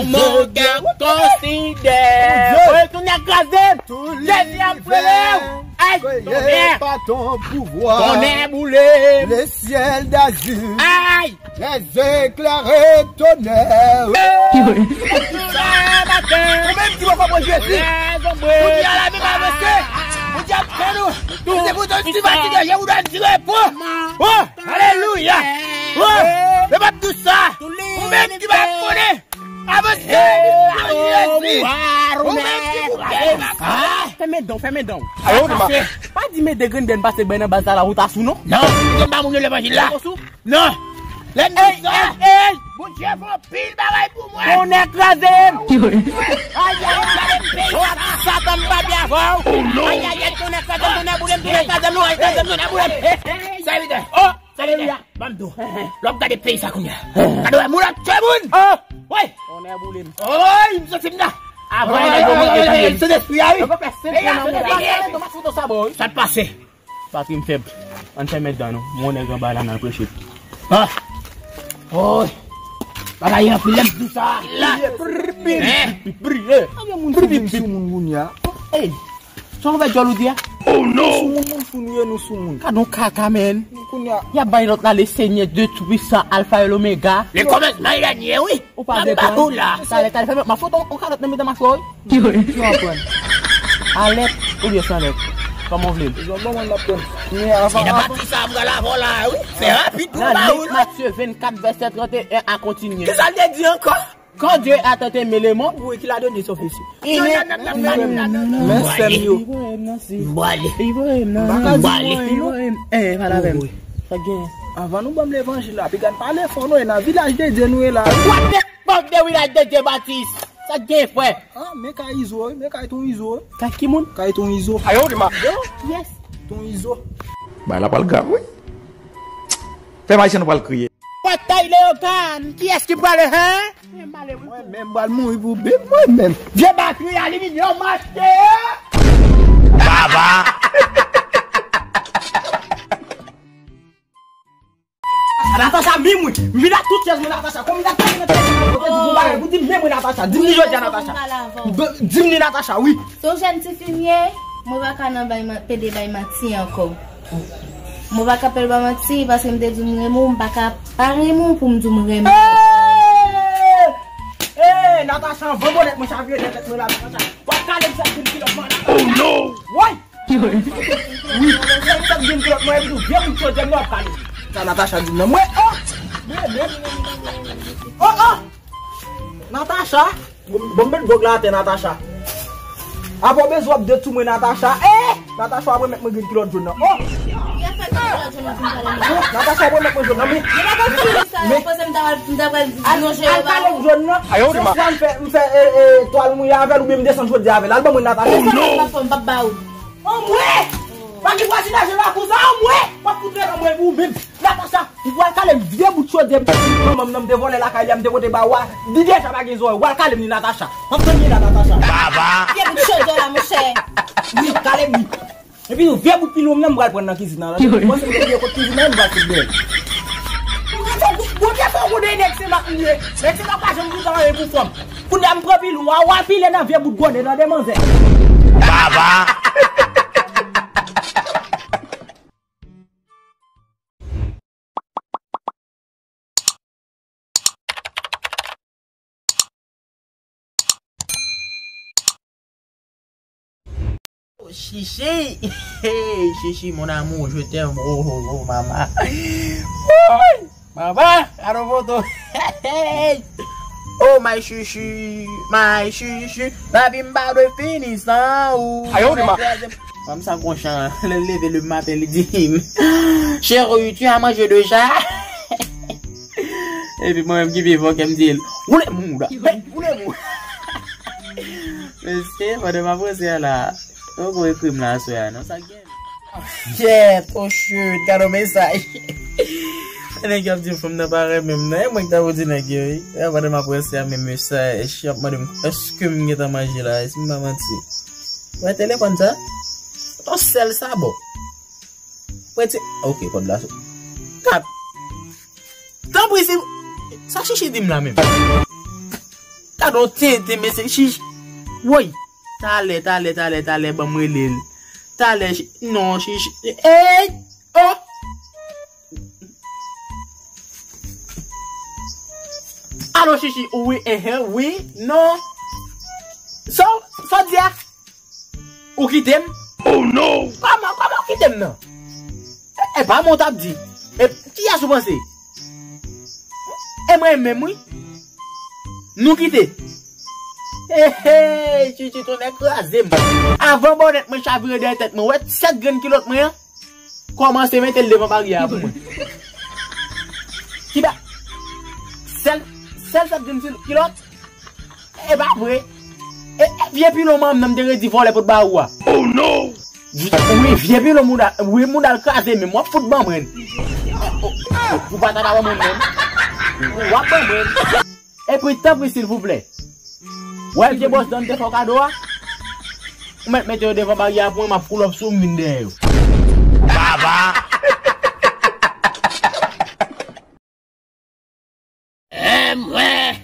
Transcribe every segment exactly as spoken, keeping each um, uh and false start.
Mon gars, considère. Oye, tonè kraze m. Jezi ap frene w. Ay, tonè. Par ton pouvoir. Tonè boule. Le ciel d'azur. Ay. Les éclairs et tonnerre. Ou menm ki poko pran Jezi. Kounye a la menm avanse. Bondye ap fè nou. Se pou tout ti fatige, je vous donne du repos. Oh, alelouya. Oh, le pap tou sa. Ou menm ki pa konnen. Avanse. Jezi. Ou menm ki pou pè. Fèmen dan, fèmen dan. Pa di men de grenn dèn pase bèn nan baz la, la wout asou non. Non, se pa moun yo levanjil la. Non. Lè m di sa. Ey, ey, ey. Bondye fè anpil bagay pou mwen. Tonè kraze m. Ay, ay, ay. Satan pa byen avè w. Oh, non. Ay, ay, ay, tonè kraze m, tonè boule m, tonè kraze m, non, ay, kraze m, tonè boule m. Sa evite. Oh, sa evite. Ban m di w. Lè w ap gade peyi sa kounye a. Gade wè moun ap tchwe moun. Oh. Wi. Tonè boule m. Oy, m santi m nan. Avan, se despri a, wi. Sa t pase? Patri m fèb. Ann fèmen dan nou. Mwen nèg anba la nan preche. Ah. Oh. Bagay anpil lè m di sa. La. Priye. Priye. Konbyen moun sou moun sou moun kounye a? Ey. Sa w fè djòl ou di a? Oh non. Sou moun moun sou nou ye nou sou moun. Gad yon kaka, men. Kounye a. Y ap bay lòt la le Senyè de tou pwisan, Alfa e Lomega. Le kòmansman e dènye, wi. Ou pa vle pran. Talè, talè, fè m foto yon kalòt nan mitan machwa w. Ki w ap pran? Alèt oubyen san lèt? Kòman w vle l? Zòt ban mwen n ap pran. Men avan, avan. Pati sa ap pral avè w la, wi. Se rapid pou ba ou. Lit Matye vennkat vèsè trannteyen a kontinye. Kisa l te di ankò? Quand Dieu a tant aimé le monde. Wi, ki la done sa w fè si. Men sè m yo. M pale. M pale. Eh, pale avè m. Sa gen? Avan nou ban m levanjil la, piga n pale fò nou, e nan vilaj de Dye nou ye la. What the fuck de vilaj de Dye, Batis? Sa k gen, frè? Ah, men kay Izo, men kay ton Izo. Kay ki moun? Kay ton Izo. Ayo, di ma. Yes. Ton Izo. Bay la pral grav, wi. Fè m ayisyen nou pral kriye. Batay Leyogan, kiyès ki prale, hen? Mwen menm pral mouri pou Bib, mwen menm. Vye batri aliminyòm achte. Baba. Natacha, mi mwen. M vin ak tout chèz mwen, Natacha. Konbyen Natacha, Natacha, Natacha, pou di bagay, pou di men mwen, Natacha. Di m li jodi a, Natacha. Di m li, Natacha, wi. Se yon jèn tifi m ye, mwen pa ka nan bay man-, pede bay manti ankò. Mwen pa ka pede bay manti, paske m te di w m renmen w, m pa ka pa renmen w pou m di w m renmen w. Hey! Hey, Natacha, anvan bonèt mwen chavire nan tèt mwen la, Natacha. W ap kale m sèt vin kilòt mwen, Natacha. Oh, no! Woy! Wi, sèt vin kilòt mwen, epi tou vye bout chodyè m nan w ap kale. Sa Natacha di m nan mwen, oh! Mwen, mwen. Oh, oh! Natacha! Bon, bon, m met gwòg la atè, Natacha. Apre w bezwen w ap detwi mwen, Natacha. Eh! Natacha, w ap remèt mwen grenn kilòt jòn nan. Oh! Natacha, w ap remèt mwen jòn nan, men. Al, al kale m jòn nan. Se swa m fè, m fè, eh, eh, twal mouye avè l oubyen m desann chodyè avè l. Al ban mwen, Natacha. Oh, non! Anmwe! Pa gen vwazinaj la konsa, anmwe! W ap fout rele anmwe pou ou menm. Natacha, ou pral kale m vye bout chodyè manman m nan m te vòlè lakay li a, m te pote ba ou a. Li deja pa gen zòrèy, ou pral kale m li, Natacha. W ap tann li la, Natacha. Baba! Vye bout chodyè la, monchè. Wi, kale m li. Epi tou, vye bout pilo m nan, m pral pran nan kizin nan. Ou panse m te bliye kot kizin nan, m pral fout dèyè. Ou ka fè, Bondye fè w konnen nèg se mak li ye. Nèg se mak pa janm kontan anyen pou fanm. Kounye a m pran pil ou a, w al pile nan vye bout gòdè nan de manzè. Baba! Chichi, hey, Chichi, mon amour, je t'aime, oh, oh, oh, mama. Woy! Mama, gade yon foto. Oh, my Chichi, my Chichi, lavi m pa dwe fini san ou. Ayo, di ma. Fanm sa gon chan, lè l leve le maten, li di m, chérie, tu as mangé déjà? Epi mwen menm ki pi fò, kè m di l, ou le mou la, ou le mou. Mesye, pandan m ap ranse a la, yo poko ekri m la aswè a, non, sa k gen. Shit, oh shit, gade yon mesaj. Nèg yo ap di m fanm nan pa renmen m, non, e mwen ki ta pou di nèg yo, wi. E pandan m ap ranse a, men mesaj, y ap mande m, èske m gentan manje la, èske m pa manti? Wè telefòn sa? Yon sèl sabò. Mwen ti, ok, kòd la sou. Kat. Tanpri, si, sa Chichi di m la menm. Gad on tenten, mesye, chich. Woy. Talè, talè, talè, talè, ban m rele l. Talè, chi-, non, chich. Ey! Oh! Alo, chichi, wi, enhen, wi, non. Sa, sa w di a? Ou kite m? Oh no! Kòman, kòman ou kite m nan? E, e pa mwen w t ap di. E kiyès ou panse? E mwen menm, wi. Nou kite. Hey, hey, chichi, tonnè kraze m. Avan bònèt mwen chavire dèyè tèt mwen, wè sèt grenn kilòt mwen an? Kòmanse mete l devan baryè a pou mwen. Ki ba-, sèl, sèl sèt grenn kilòt? E pa vre. E, e vye pilon manman m nan m te redi vòlè pou t ba ou a. Oh no! Wi, vye pilon mouda, wi, mouda l kraze menm, w ap fout ban mwen. Ou pa ta ban mwen menm. W ap ban mwen. Epi, tanpri, silvouplè. Wè vye bòs dan te fè w kado a? Ou mèt mete yo devan baryè a pou mwen, m ap pull up sou m vin dèyè yo. Baba! Men mwen,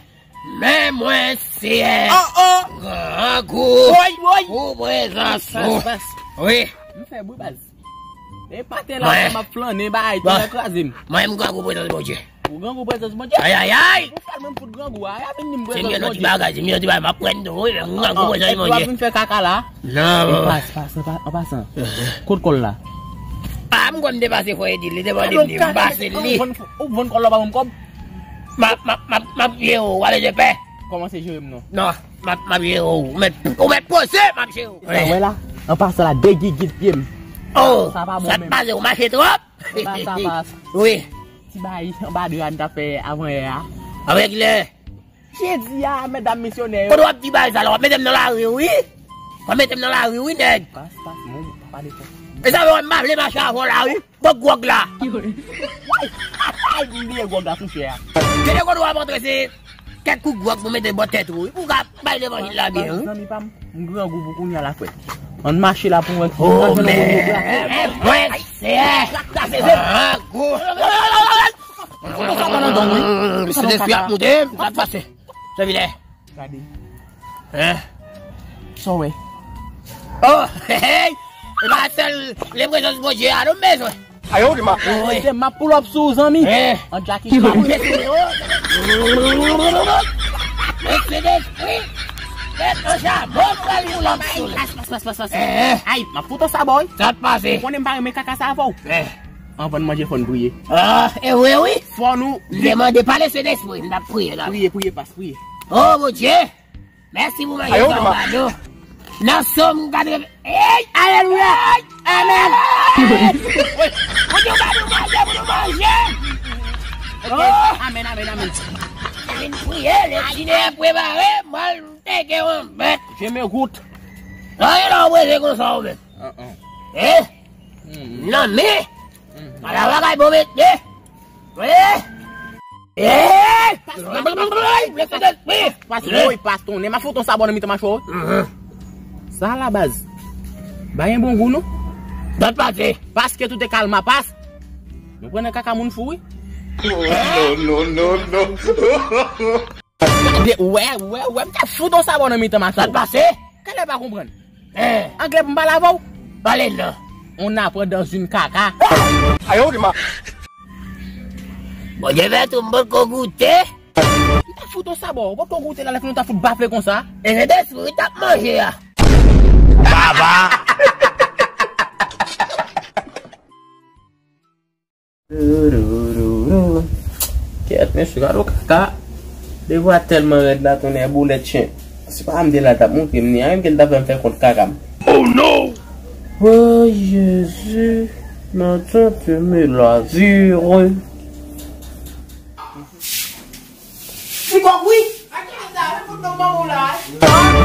men mwen, Seyè. Oh, oh. Grangou. Woy, woy. Pou prezans ou. Pas, pas. Wi. M fè bri baz. E pa te la, m ap flannen, bay, te nan kraze m. Mwen, m grangou prezans Bondye. Ou grangou prezans Bondye? Ay, ay, ay. Ou fè mwen fout grangou a, ya vin di m prezans Bondye. Ti bagay, ti bagay, m ap pran do, wi, m grangou prezans Bondye. Epi w ap vin fè kaka la. Non, bon. Pas, pas, an pa-, an pasan. Kote kòl la? Ah, m konn depase fò Edi, li te mande m li, m pase li. Ou vann kòl la, ou pa ban m kòb? M ap, m ap, m ap, m ap jere w, w ale de pè. Kòmanse jere m non. Non, m ap, m ap jere w. Ou mèt, ou mèt poze, m ap jere w. Sa wè la? An pasan la, degigit pye m. Oh, sa pa bon menm. Sa t pase, ou mache twòp? Sa pa sa, pas. Wi. Ti bay anba dra n t ap fè avan yè a. Avèk lè. Jedi a, medam misyonè yo. Kote w ap di bagay sa la, w ap mete m nan lari, wi. W ap mete m nan lari, wi, nèg. Pas, pas, non, pa pale fò. E sa fè m pa vle mache avè w la, wi. Bon gwòg la. Ay, m bliye gwòg la sou chè a. Gade kote w ap antre, se kèk kout gwòg pou mete bò tèt ou, wi. Pou w ka bay levanjil la byen, wi. Zanmi pa m, m grangou pou kounye a la, frè. Ann mache la pou mwen. Oh, men, mwen, se. Grangou. Sentespri ap moute, sa k pase? Sèvilè. Gade. Hein? Sa w wè? Oh, hey, hey! E pa sèl le prezans Bondye a nou bezwen. Ayo, di ma. Wi. M ap pull up sou ou, zanmi. Eh. An Jackie Chan. Mesye, mesye, oh. Mesye, mesye. Mèt an chabon, pral pull up sou li. Pas, pas, pas, pas, pas. Eh. Ay, m ap fout an sa, boy. Sa k pase? Ou konnen m pa renmen kaka sa avè w. Eh. Anvan n manje, fò n priye. Ah, e vre, wi. Fò nou. M te mande pale Sentespri, m t ap priye la. Priye, priye, pas, priye. Oh, Bondye, mèsi pou manje sa w ba nou. Nan Sòm katreven, hey, alelouya, amèn. Bondye, w ba nou manje pou nou manje. Ok, oh. Amèn, amèn, amèn. Vin priye, le dine prepare, m al teke yon bèt. Je m'écoute. Sa gen lè w prese konsa ou menm. Eh? Nan men. Ala bagay bon mete. Eh! Eh! Pas, woy, pas, tonnen. M ap fout on sabò nan mitan machwè w. Sa la, baz. Bagay bon gou, non? Dat pase. Paske tout e kalma pas. Nou pran nan kaka moun fou, wi. Non, non, non, non. Gade, wè, wè, wè, m ta fout on sabò nan mitan machwè w. Sa k pase? Kèlè pa konprann? Eh. Anglè pou m pale avè w? Pale non. On apprend dans une kaka. Ayo, di ma. Bondye fè tou m potko goute. M ta fout on sabò, ou potko goute la, lè fini w ta fout bafle konsa. E se de sourit ap manje a. Baba. Kèt, mesye, gade w kaka. Devwa tèlman rèd la, tonnè boulèt chen. Se pa m te la t ap montre m ni a, menm ke l ta fè m fè kont kaka m. Oh no! Oh, Jezi, nan tante me la vire. Ti kòk, wi.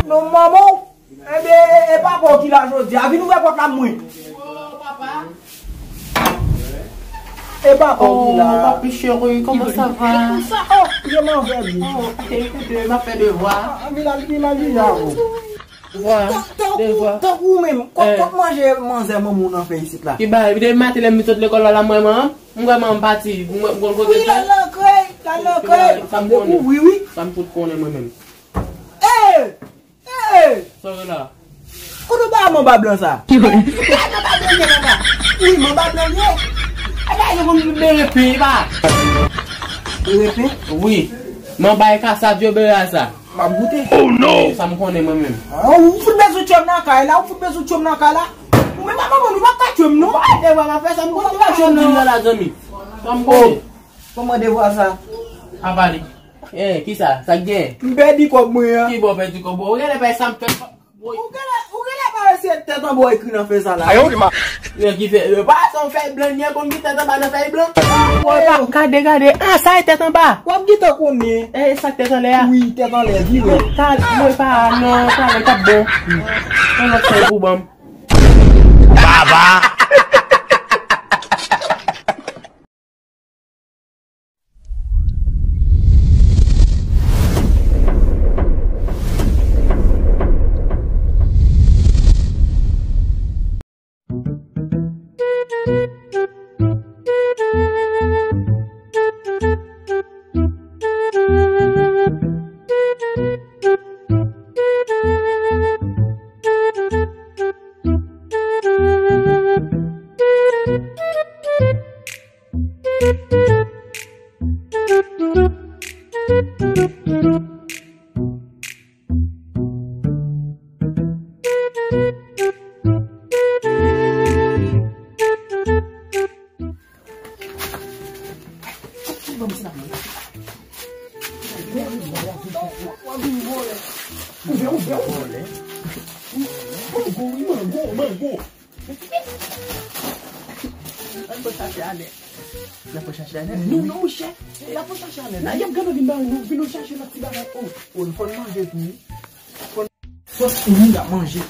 Non, manman w. Enben, e, e papa w ki la jodi a. Vin ouvè pòt la pou mwen. Oh, papa. E papa w ki la. Oh, papi cheri, kòman sa va? Sa, oh, je m'en vais bien. Oh, eh, écoute, m ap fè devwa. Ah, vin al, vin al, vin al. Devwa, devwa. Tankou ou menm, kòk, kòk manje manzè manman w nan fè isit la. Ki bagay, depi maten lè m sot lekòl la, la m wè manman m, m wè manman m pati, m wè, m konn kote l. Wi, l al nan krèy, l al nan krèy. Sa m konnen. Depi w wi, wi. Sa m fout konnen mwen menm. Sa w la? Kote w ba manba blan sa? Ba manba blan ye, papa. Wi, manba blan ye. E pa yo konn bere pen, e pa. Bere pen? Wi. Manba e kasav yo bere a sa. M ap goute. Oh no! Sa m konnen mwen menm. Ah, ou fout bezwen tchwè m nan kay la, ou fout bezwen tchwè m nan kay la. Ou menm a manman nou pa ka tchwè m non. Mwen de mwen pa fè sa, m konnen ou pa tchwè m non. Sa m konnen. Kòman devwa sa? A pale. Eh, kisa? Sa k gen? M pèdi kòb mwen an. Ki bò pèdi kòb ou? Ou genlè pè sa m fè. Ou genlè, ou genlè pa wè se tèt anba w ekri nan fèy sa la. Ayo, di ma. Yo ki fè, yo pa sa w fèy blan, nèg konn ki tèt anba nan fèy blan. Ou pa gade, gade. Ah, sa e tèt anba. W ap gentan konnen. Eh, sa k tèt anlè a? Wi, tèt anlè, vire. Mwen pa, non, talè t ap bon. Yon lòt fèy pou ban m. Baba! Ouvè, ouvè, ouvè. Mango, wi, mango, mango. Ann pran chache anè. N ap pran chache anè. Non, non, monchè. N ap pran chache anè. Nan, y ap gade vin ba nou, vin nou chache lòt ti bagay. Oh, oh, fò n manje tou, wi. Fò n, fò n, wi, n ap manje.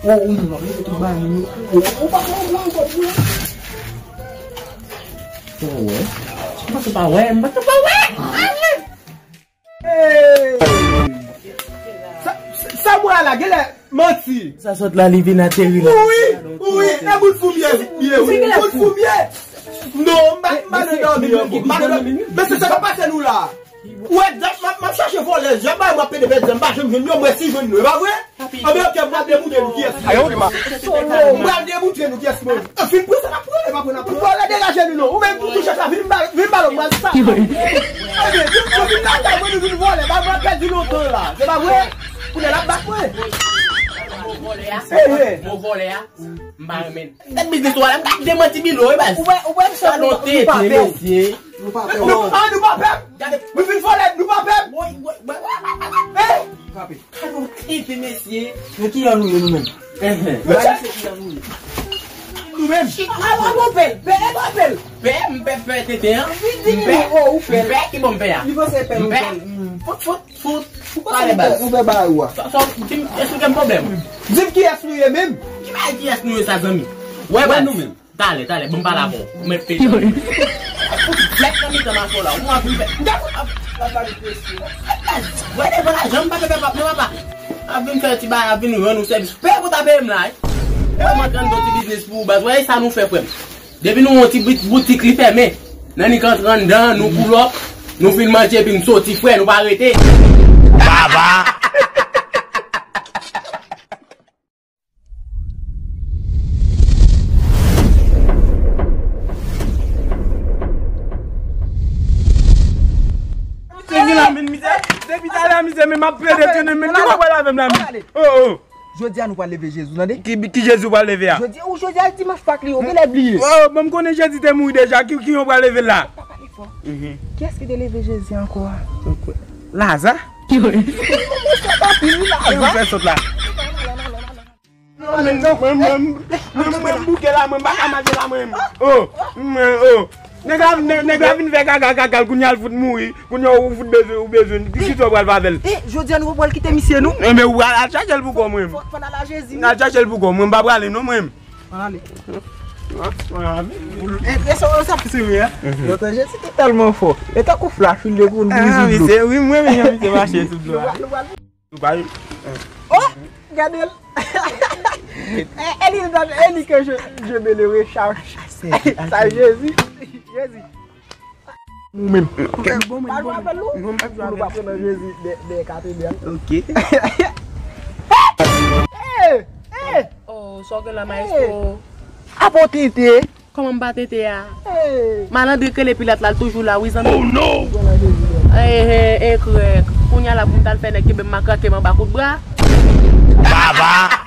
Oh, oh, non, non, tout bagay nou. Oh, oh, pa pran blan ankò, wi. Fò wè. M panse pa wè, m panse pa wè. Hey! Sa, sa, sa mwen la, genlè manti. Sa sòt la, li vin ateri la. Wi, wi, e bout foumye, ye, wi, bout foumye. Non, m pa, m pa nan dòmi ankò. M pa nan dòmi. Men se sa k ap pase nou la. Ou wè, dat m ap, m ap chache vòlè, jan bay m ap pede pèdi, m pa janm jwenn yo, m wè si jwenn nou, e pa vre? Anben, ok, m pral demoutre nou kiyès. Ayo, di ma. M pral demoutre nou kiyès mwen. Fin pran sa n ap pran, e pa pran n ap pran. Vòlè degaje nou non. Ou menm ki touche sa, vin ba, vin ba lòm, m pral sa. Anben, vin, vin, vin lakay mwen, nou vin vòlè, ba mwen pèdi lontan la. Se pa vre? Kounye a l ap bat mwen. Mo vòlè a, mo vòlè a, m pa renmen. Tèt biznis ou a la, m ka demanti bilo, wi, baz. Ou wè, ou wè, nou pa pè. Nou pa pè. Nou pa pè. Gade, nou vin vòlè, nou pa pè. Woy, woy, woy, woy, woy, woy. Eh! Frape. Gade yon tenten, mesye. Men ki jan nou ye, nou menm? Enhen. Mesye, se ki jan nou ye? Nou menm. Chita, a, a, bon, pè, pè, e pa pè. Pè, m pè, pè, tenten an. M pè, oh, ou pè. M pè, ki bon m pè a? Li panse pè nou pè. Fout, fout, fout. Pale baz. Ou pè ba ou a. Sa, sa, di m, esplike m pwoblèm. Di m kiyès nou ye menm? Ki bagay kiyès nou ye sa, zanmi? Wè, baz. Nou menm. Talè, talè, bon, m pale avè w. Ou mèt pete. Flèt nan mitan machè w la. Ou ap vin fè. M ta konn ap, ap pale prese. Wè, devan lajan, m pa pè pèp ap non, papa. Ap vin fè ti bagay, ap vin rann ou sèvis. Peye pou ta peye m la, wi. E mwen antre nan ti biznis pou ou, baz. Wè, e sa nou fè, frè m. Depi nou yon ti bit-, boutik, li fèmen. Nan ni k antre anndan, nou pull up, nou fin manje, epi n soti, frè, nou pa rete. Baba! Misye gen la, men misye, depi talè a, misye menm ap plede trennen, men ki w ap pale avè m la, men? Oh, oh. Jodi a nou pral leve Jezi, w tande? Ki, ki Jezi w pral leve a? Jodi, ou jodi a dimanch Pak li, ou genlè bliye. Oh, bon, m konnen Jezi te mouri deja, ki, ki w pral leve l la? Pa pale fò. Mhm. Kiyès ki te leve Jezi ankò a? Laza? Ki w fè sòt la? Non, men non, mwen, mwen, mwen, mwen bouke la, mwen pa ka mache la, mwen. Oh, mwen, oh. Nèg la, nèg, nèg la vin fè kaka, kaka, kounye a l fout mouri, kounye a ou fout bezwen, ou bezwen, ki, ki sa w pral fè avè l? E, jodi a nou pral kite misye, non? Enben, ou al, al chache l pou kò mwen. Fò, fò n al a Jezi, wi. Al chache l pou kò mwen, m pa prale, non, mwen. Ann ale. Ann ale. E, e sa, sa ki sere a? Mhm. Lontan Jezi te tèlman fò. E tankou Flash, wi, l te konn brize dlo. Ah, misye, wi, mwen menm, misye mache sou dlo a. Nou pral, nou pral. Nou pral. Oh, gade l. E, e li nan, e li ke je, je me le recherche. Sa Jezi. Jezi. Ou menm. Bon, mwen, bon, mwen. Non, m pa jwe avè l. Pou nou pa pran nan Jezi de katedral. Ok. Hey! Hey! Oh, sa w gen la, maestro? Apotite! Kòman m pa tete a? Hey! Malandri k rele Pilat la, l toujou la, wi, zanmi. Pran nan Jezi. Eh, eh, eh, krèk. Kounye a la, pou m t al fè nèg kenbe m makrake m anba kout bra. Baba!